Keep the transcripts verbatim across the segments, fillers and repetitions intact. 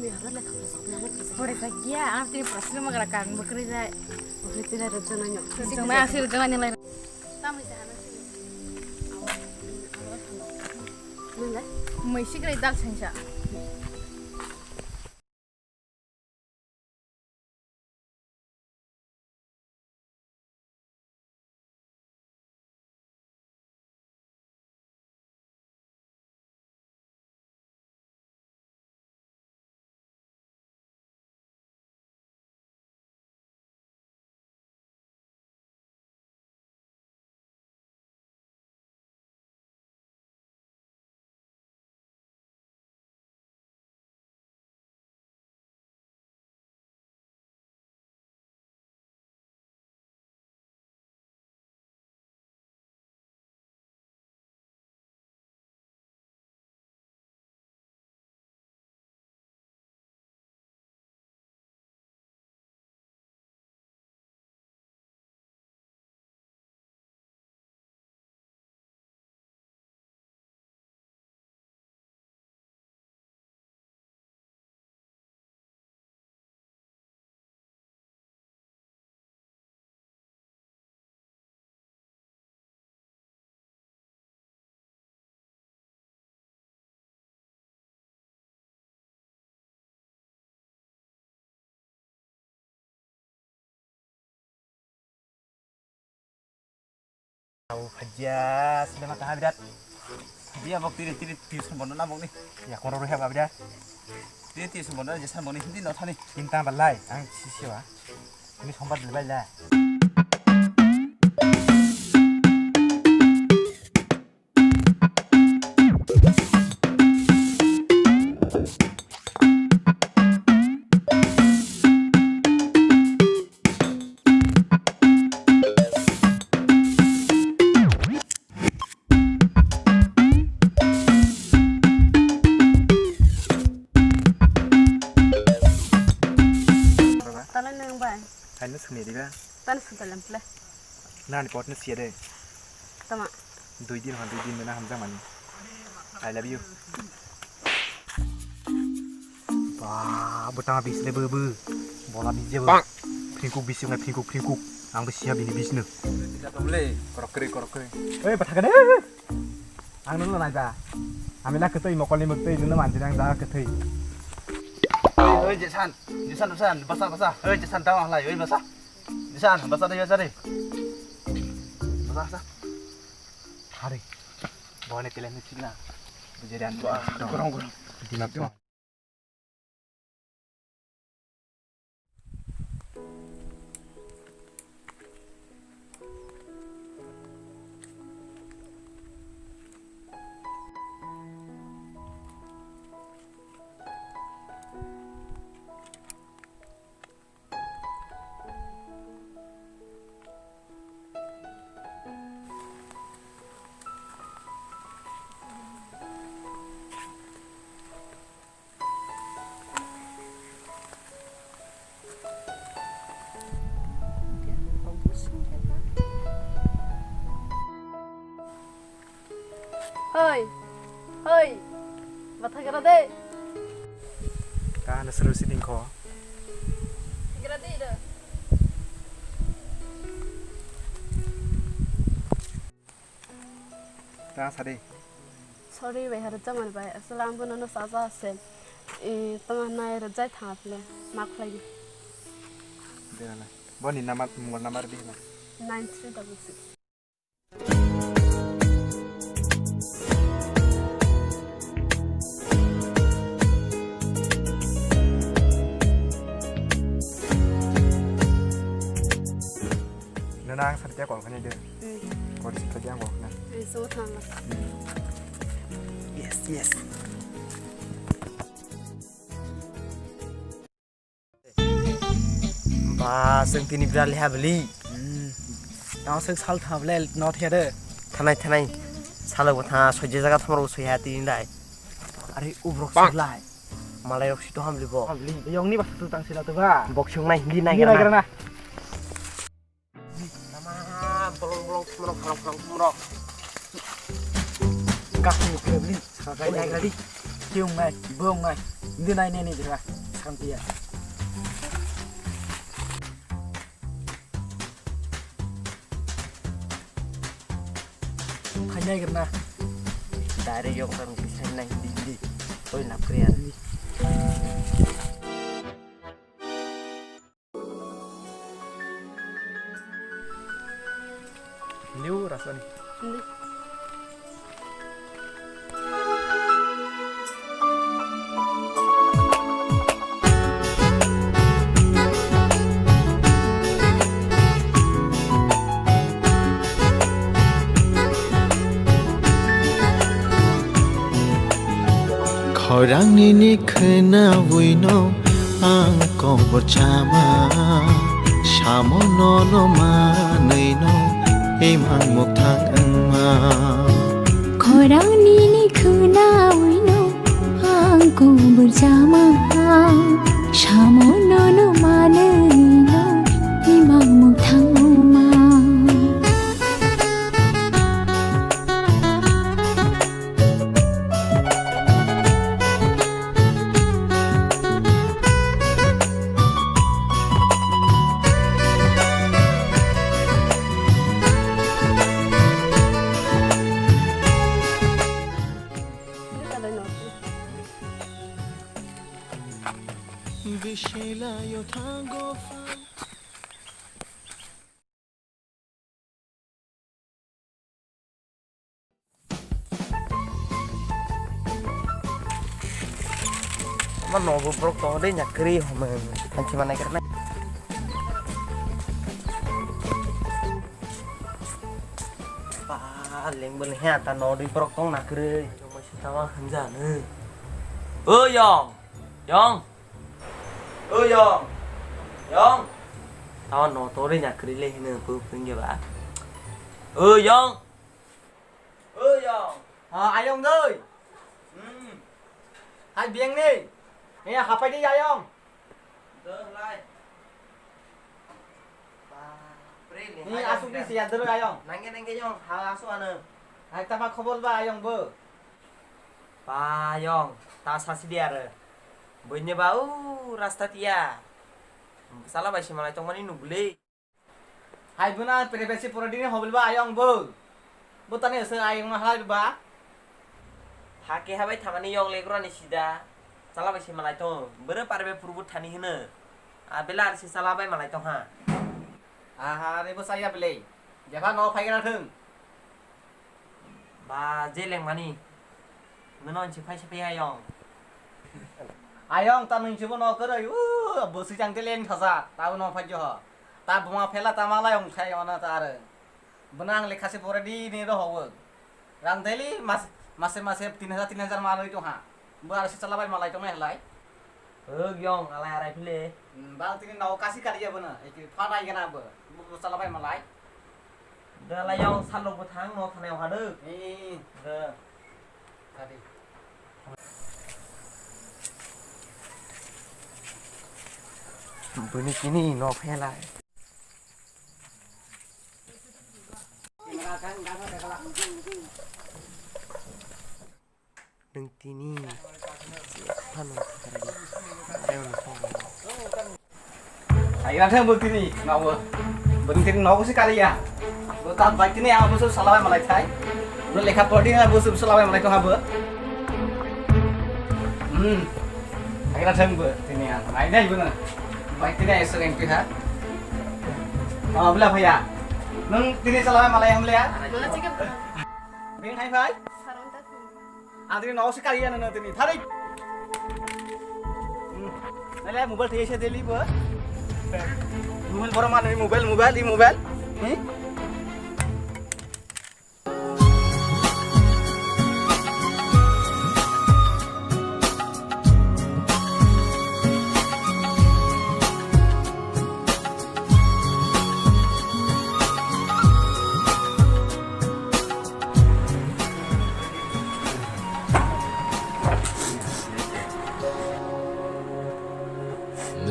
Pore sa kia, ang tini prasri magra kang bwkrwi jai. Bwkrwi tini rwchapnai no. Rwchapnai, ang si rwchapnai nilai. Tamni sa hana si. Nang le? Mui sikrai dal sengsa. Au, haja, sinema kaha birat. Dia bok tiri tiri tuition bondo na bok ni. Ya, kono rohe ba birat. Tiri tuition bondo je san boni hindi no thani. Kinta balai, ang sisiwa. Ini sombat belai la. Tala nang bai. Haino sini diba? Tan sini talam pula. Nani pot ni siya de. Tama. Dui din ha, dui din na hamjang mani. I love you. Ba, butang bis le bu bu. Bola bis je bu. Pringkuk bis ngai pringkuk pringkuk. Ang bo siya bini bis no. Tidak boleh. Korok kere korok kere. Oi, bathak de. Ang nung nai ba. Ami na ketui mokol ni mukti nung manjin ang da ketui. Oi, oi, Jason. Jason, Jason, basa, basa. Oi, Jason, dawa halai. Oi, basa. Jason, basa de, basa de. Basa, basa. Hari. Bone kelen ni china. Bujerian. Gorong, gorong. Dimak. Hoi, hoi, mathagra de. Ka na suru si dingkho. Thigra de da. Ta sadi. Sorry bai, haro chaman bai. Asal ang bono no saja ase. Eh, tama nai rajai thang aple. Mak lai di. Dena na. Boni number, mobile number di na. Nine three double six. Nana ang sadi call khainai de. Hmm. Kori sadi ang call khainai. Eh, so thang. Yes, yes. Ba, seng tini bra leha beli. Hmm. Tang seng sal tha beli, not here de. Thanai, thanai. Salo bo tha, soje jaga thomro soya tini dai. Are ubrok sulai. Malai rok sito hamli bo. Hamli, yong ni basa tu tang sila tu ba. Boxing nai hindi nai. Hindi nai na. Nama bolong bolong thumrok, bolong bolong thumrok. Kaki mukhe beli, sakai nai gari. Kiung nai, bong nai. Hindi nai nai nai dira, sakang tiya. Khainai gerna. Direct yok tang bisai nai hindi hindi. Oi, lap kriya. Liu rasani. Hindi. Khorang nini khwnawi no ang kobor chama, samo nono manwi no imang mukthang wngma. Khorang nini khwnawi no ang kobor chama, samo nono manwi no imang mukthang wngma. Bisela yo thango fa. Omo nogo borok tongo de, nya kwrwi home thanchi manai kwrwknai. Ba, lengbo lengya ta nodi borok tong na kwrwi. Tama hwnjani. O Yong, Yong. O Yong, Yong. Tama no tori nya kwrwi le hino bu phwrwngya ba. O Yong. O Yong. Ah, Ayong doi. Hmm. Hai biang ni. Eh, hapai di Ayong. Doi lai. Bapre, ni asuk di siya doi Ayong. Nangge nangge Yong, ha asuk ano. Hai tama khobor ba Ayong bo. Ba Yong, ta sasi di aro. Boine ba u rasta tiya. Sala bai se malai tongmani nugule. Hai buna privacy pore dini hobil ba Ayong bo. Bo tani ese Ayong ma halai ba. Hake habai thamani Yong legrani sida. Sala bai se malai tong. Bere parbe purbu thani hino. A bela arsi sala bai malai tong ha. Aha, re bo saya bele. Jepha no phai gra thung. Ba, je lengmani. Nono hinsi phai se phai Ayong. Ayong, ta nung chibo no kwrwi. U, bo swijang te leng thasa. Ta bo no phai jo ho. Ta buma phela ta malai ong thai ona ta aro. Buna ang lekha se pore di ni ro ho. Rang daily mas, mase mase tin hajar, tin hajar manwi tong ha. Bo aro se chala bai malai tong nai halai. Oi Yong, alai arai phile. Hmm, bang tini nao kasi kari ya buna. Eki phanai gana bo. Bo, bo chala bai malai. Da la Yong, salo bo thang no thanai ha de. Eh. Da. Kari. Buni kini no phelai. Nung tini phano thakarani. Ayo nung phano. Ai, ang thang bwtini, nabo. Bwtini nogo si kariya. Bo ta bai tini ang busu salabai malai thai. Bo lekha pori na busu salabai malai to habo. Hmm. Ai, ang thang bwtini ang. Ai, dai bwna. Bai tini ai so engpi ha. Oh, bla bhaiya. Nung tini salabai malai hamle ya? Mana chike. Beng hai bhai. Sarong ta. Ang tini nogo se kariya nang tini. Thari. Hmm. Nale mobile thai se deli bo. Mobile boro mano mobile, mobile, i mobile. Hmm?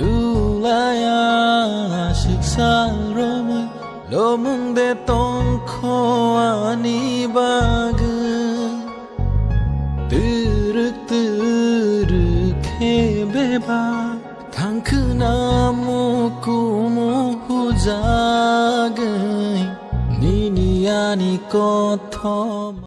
Nulaya siksa romwi lomung de tongkho ani bagwi. Twrwk twrwk khe Thangkhwna mukumu hujagwi nini ani kothoma.